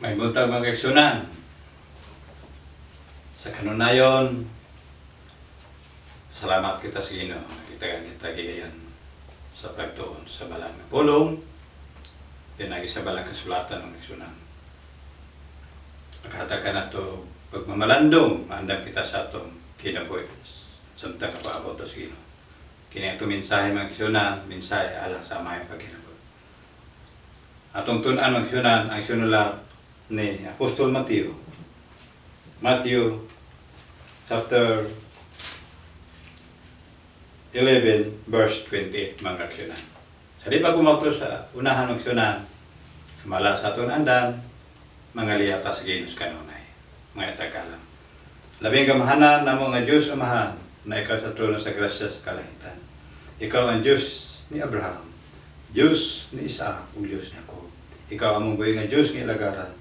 Maayong buntag, mga kaigsuonan. Sa kanunayon, salamat kita sa Ginoo. Kita kita gigayon sa pagtuon sa balaan nga pulong, pinagi sa balaang kasulatan ng igsuonan. Maghatag ka nato pagmamalandong, maandam kita sa atong kinabuhi samtang kapaabot sa Ginoo. Kini atong mensahe, mga igsuonan, mensahe alang sa amayong pagkinabuhi. Atong tun-an, mga igsuonan, ang sinulat ni Apostol Mateo. Matthew chapter 11 verse 28, mga igsuonan. Sa di pa kumagto sa unahan, mga igsuonan, sumala sa atong andan, mga liyata sa Ginoo kanunay, mga itagalang. Labing gamahanan namo nga Diyos Amahan, na ikaw sa trono sa grasya sa kalangitan. Ikaw ang Diyos ni Abraham, Diyos ni Isaac, ug Diyos ni Jacob. Ikaw among buhi nga Diyos nga ilagaran.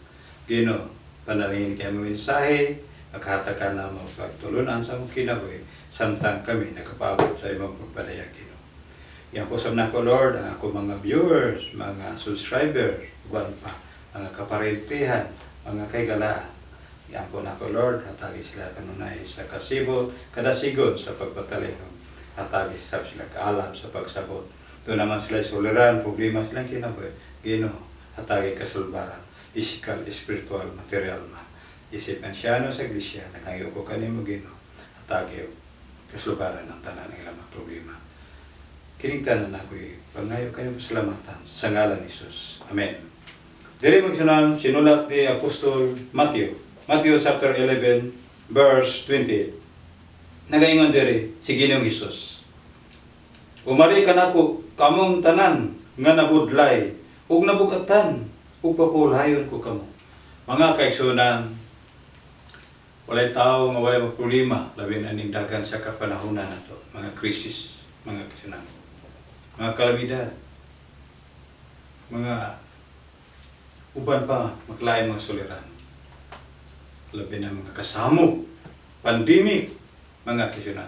Ginoo, panalangin kay among mensahe, maghatag ka namo pagtulunan sa among kinabuhi, samtang kami nakapaabot sa imong pagpadayag, Ginoo. Yan po sa nako, Lord, ang ako mga viewers, mga subscribers, uban pa, mga kaparentihan, mga kaigalaan. Yan po nako, Lord, hatagi sila kanunay sa kasibot, kadasigon sa pagpatalino. Hatagi sab sila kaalam sa pagsabot. Doon naman sila suliran, problema silang kinabuhi. Ginoo, hatagi kasulbaran, physical, spiritual, material man. Isip ansyano sa iglesia, nagangyo ko kanimo, Ginoo, hatagi og kasulubaran ang tanan ng ilang mga problema. Kining tanan ako'y pangayo kanyong pasalamatan sa ngalan ni Jesus. Amen. Diri, magsunan, sinulat ni Apostol Matthew. Matthew chapter 11 verse 28. Nagaingon diri si Ginoong Hesus: "Umari kanako kamong tanan nga nabudlay ug nabugatan ug papuhulayon ko kamo." Mga kaigsuonan, walay tao nga walay problema, labi na ning dagan sa kapanahonan nato, mga krisis, mga kaigsuonan, mga kalamidad, mga uban pa, maklain mga suliran. Labi na mga kasamok, pandemic, mga kaigsuonan.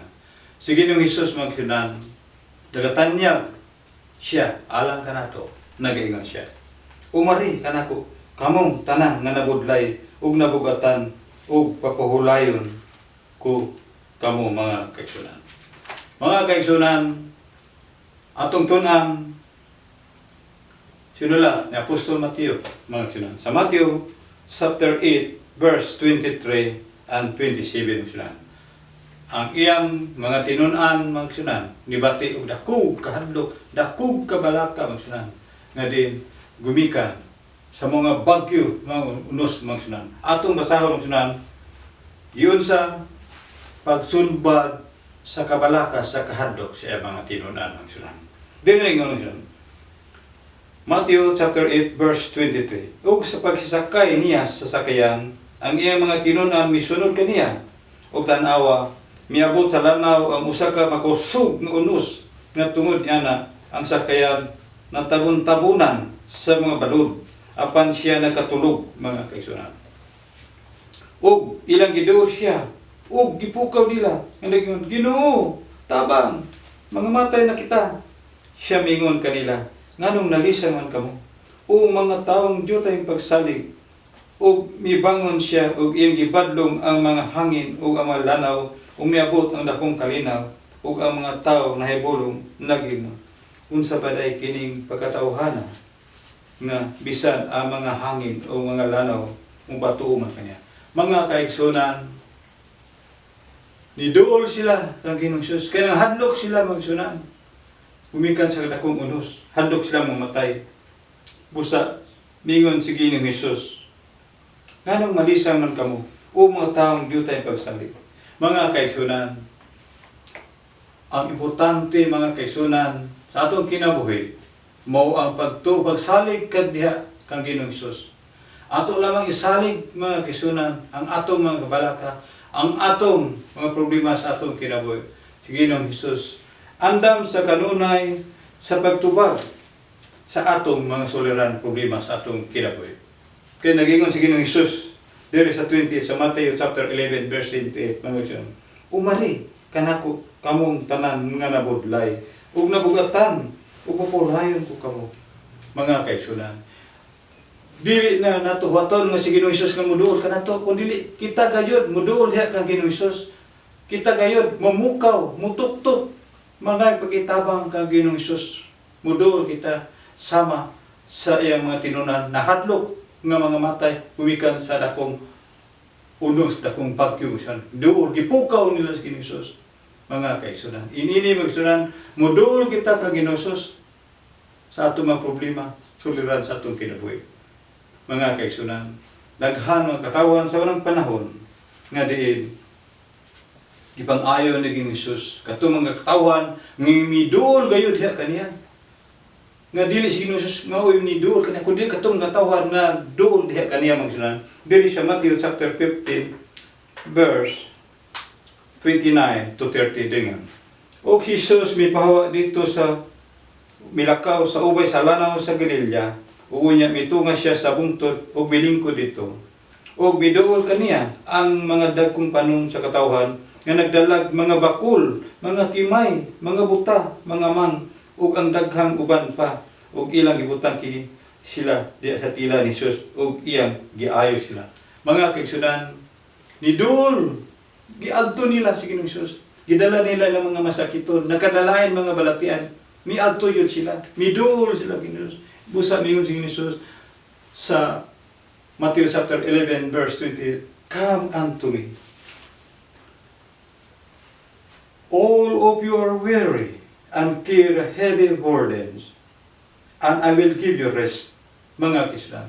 Si Ginoong Hesus, mga kaigsuonan, nagatanyag siya alang kanato, nagaingon siya: "Umari kanako, kamong tanan nga nabudlay ug nabugatan ug papuhulayon ko kamo," mga kaigsuonan. Mga kaigsuonan, atong tun-an sinulat ni Apostol Mateo, mga kaigsuonan. Sa Matthew chapter 8 verse 23 and 27, mga kaigsuonan. Ang iyang mga tinun-an, mga kaigsuonan, nibati og dakog kahadlok, dakog kabalaka, mga kaigsuonan, nga din gumikan sa mga bagyo, mga unos, mga kaigsuonan. Atong basahon, mga kaigsuonan, yun sa pagsulbad sa kabalaka sa kahadlok sa iyang mga tinun-an, mga kaigsuonan. Dili na ingon, mga kaigsuonan. Matthew chapter 8 verse 23. "Ug sa pagsakay niya sa sakayan, ang iyang mga tinun-an misunod kaniya. Ug tan-awa, miabot sa lanaw ang usa ka makusog nga unos nga tungod niana ang sakayan natabon-tabunan sa mga balud, apan siya nagkatulog," mga kaigsuonan. "Ug ilang giduol siya ug gipukaw nila nga nagaingon, 'Ginoo, tabang, mangamatay na kita.' Siya mingon kanila, 'Nganong nalisang man kamo, o mga tawong diutay pagsalig?' Ug mibangon siya ug iyang gibadlong ang mga hangin ug ang mga lanaw ug miabot ang dakong kalinaw. Ug ang mga tawo nahibulong nag-ingon, 'Unsa ba day kining pagkatawhana nga bisan ang mga hangin o mga lanaw mobatuo man kaniya?" Mga kaigsuonan, niduol sila kang Ginoong Hesus. Kaya nang hadlok sila, mga kaigsuonan. Gumikan sa dakong unos. Hadlok sila mamatay. Busa, mingon si Ginoong Hesus, "Nganong malisang man kamo, o mga taong diutay pagsalig?" Mga kaigsuonan, ang importante, mga kaigsuonan, sa atong kinabuhi, mao ang pagsalig kad diha kang Ginoong Hesus. Ato lamang isalig, mga kaigsuonan, ang atong mga kabalaka, ang atong mga problema sa atong kinabuhi. Si Ginoong Hesus, andam sa kanunay sa pagtubag sa atong mga suliran problema sa atong kinabuhi. Kaya nagingon si Ginoong Hesus diri sa 20 sa Matthew chapter 11 verse 28, mga kaigsuonan, "Umari kanako kamong tanan nga nabudlay ug nabugatan ug papuhulayon ko kamo," mga kaigsuonan. Dili na nato huwaton nga si Ginoong Hesus nga muduol kanato, kun dili kita gayud muduol diha kang Ginoong Hesus. Kita gayud mamukaw, mutuktok, mga pagkitabang kang Ginoong Hesus. Muduol kita sama sa iyang mga tinunan, nahadlok nga mga matay gumikan sa dakong unos, dakong bagyo siya. Duol, gipukaw nila sa Ginoong Hesus. Mga kaigsunan, inini magsunan, muduol kita kang Ginoong Hesus sa atong mga problema, suliran sa atong kinabuhi. Mga kaigsunan, daghan mga katawan sa unang panahon nga diin ipang-ayo ni Ginoong Hesus katong mga katawan nga miduol gayud diha kaniya, nga dili si Ginoong Hesus mao'y ni duol kaniya, kundi katong katawhan nga duol diha kaniya, mga kaigsunan. Diri sa Matthew chapter 15 verse 29 to 30 dingan. Og si Jesus mipahawa dito sa milakaw sa ubay sa lanaw sa Galilea, ug unya mitunga siya sa bungtod ug milingkod dito. Ug miduol kaniya ang mga dagkong panon sa katawhan nga nagdalag mga bakul, mga kimay, mga buta, mga mang, ug ang daghang uban pa, ug ilang gibutang kini sila diha sa tila ni Jesus ug iyang giayo sila. Mga kaigsunan, niduol, giadto nila si Ginoong Hesus. Gidala nila ilang mga masakiton, nakadalain mga balatian. Miadto yun sila, miduol sila Ginoong Hesus. Busa mingon si Ginoong Hesus sa Matthew chapter 11 verse 20, "Come unto me, all of you are weary and carry heavy burdens, and I will give you rest." Mga kaigsunan,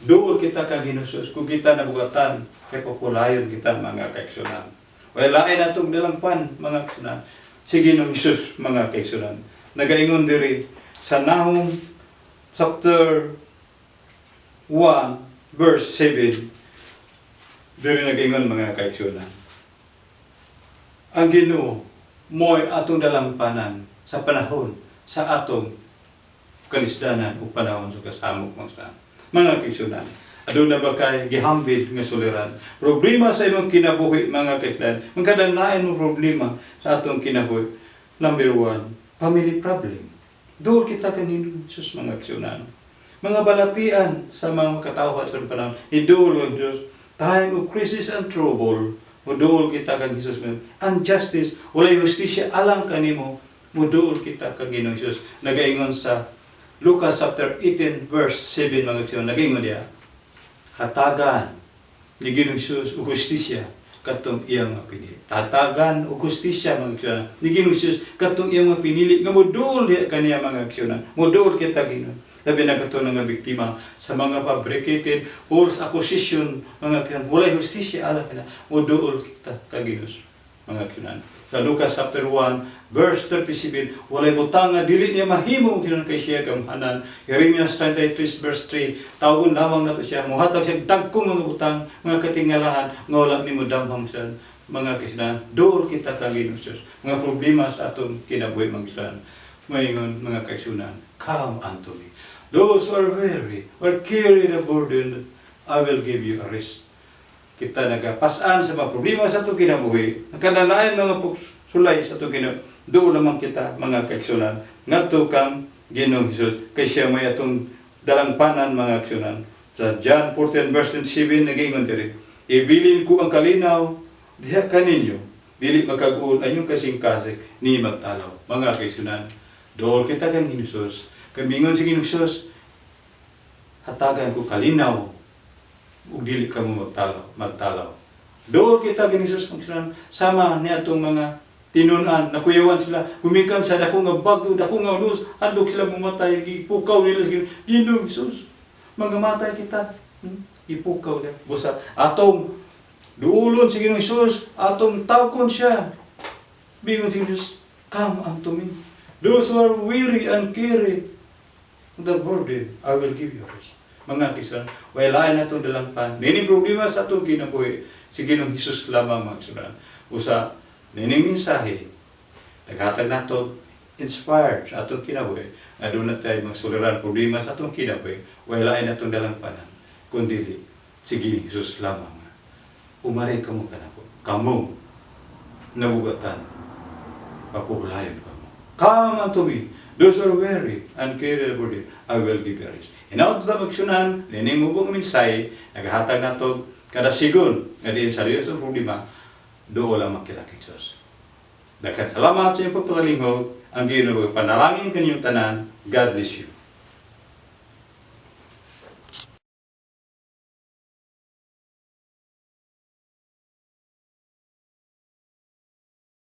duol kita kang Ginoong Hesus kung kita nabugatan, kay papulayon kita, mga kaigsunan. Wala lain atong dalangpan, mga kaigsunan. Si Ginoong Hesus, mga kaigsunan. Nagaingon diri sa Nahum chapter 1 verse 7. Diri nagaingon, mga kaigsunan. Ang Ginoo mo'y atong dalampanan sa panahon sa atong kalisdanan o panahon sa kasamok, mga kaigsunan. Aduna ba kay gihambit nga suliran? Problema sa imong kinabuhi, mga kaigsunan. Magkadalain mo problema sa atong kinabuhi. Number one, family problem. Duol kita kanino Sus, mga kaigsunan. Mga balatian sa mga katawhan sa panahon. Iduol ang Diyos. Time of crisis and trouble, muduol kita kang Jesus. Injustice, walay hustisya alang kanimo, muduol kita kang Ginoong Jesus. Nagaingon sa Lucas chapter 18 verse 7, mga kaigsunan, nagaingon diya, hatagan ni Ginoong Jesus og hustisya katong iyang mga pinili. Hatagan og hustisya, mga kaigsunan, ni Ginoong Jesus katong iyang mga pinili nga muduol diha kaniya, mga kaigsunan. Muduol kita Ginoo. Labi na kato nga biktima sa mga fabricated false accusation, mga kaigsunan. Walay hustisya alang kana, muduol kita kang Ginoo, mga kaigsunan. Sa Lucas chapter 1 verse 37, walay butang nga dili niya mahimo kinon kay siya gamhanan. Jeremiah 33 verse 3, tawgon lamang nato siya, muhatag siya dagkong mga butang, mga katingalahan nga wala nimo damham sa, mga kaigsunan. Duol kita kang Ginoong Diyos. Mga problema sa atong kinabuhi, mga kaigsunan. Maingon, mga kaigsunan, "Come unto me. Those who are weary or carry the burden, I will give you a rest." Kita nagapasan sa mga problema sa atong kinabuhi, nagkadalain mga sulay sa atong kinabuhi, duol lamang kita, mga kaigsunan, ngadto kang Ginoong Hesus, kay siya may atong dalangpanan, mga kaigsunan. Sa John 14 verse 27, nag-ingon diri, "Ibilin ko ang kalinaw diha kaninyo, dili makag-ul ang inyong kasing-kasing ni magtalaw." Mga kaigsunan, duol kita kang Ginoong Hesus. Kay mingon si Ginoong Hesus, "Hatagan ko kalinaw ug dili ka mo magtalaw, magtalaw." Duol kita kang Hesus, magsunan, sama ni atong mga tinunan, nakuyawan sila, gumikan sa dako nga bagyo, dako nga unos, handok sila mamatay, gipukaw nila sa Ginoong Hesus. Mga matay kita. Ipukaw nila. Busa, atong duulon si Ginoong Hesus, atong tawgon siya. Bingon si Ginoong Hesus, "Come unto me. Those who are weary and carry the burden, I will give you rest." Mga kaigsunan, wala na itong dalangpan. Nining problema sa atong kinabuhi, si Ginoong Hesus lamang, mga kaigsunan. Usa, nining mensahe, naghatag nato inspired sa atong kinabuhi, nga doon na tayo magsuliran problema sa atong kinabuhi, wala na itong dalangpanan, kundi si Ginoong Hesus lamang. Umari kamo kanako, kamo nabugatan, papuhulayon kamo. "Come unto me, those who are weary and carry the burden, I will give you rest." Hinaot sa magsunan, nining mubong mensahe, naghatag nato kadasigon nga diin sa Diyos ang problema, duol lang makilala kay Diyos. Daghan salamat sa inyong pagpatalingog. Ang Ginoo panalangin kaninyong tanan. God bless you.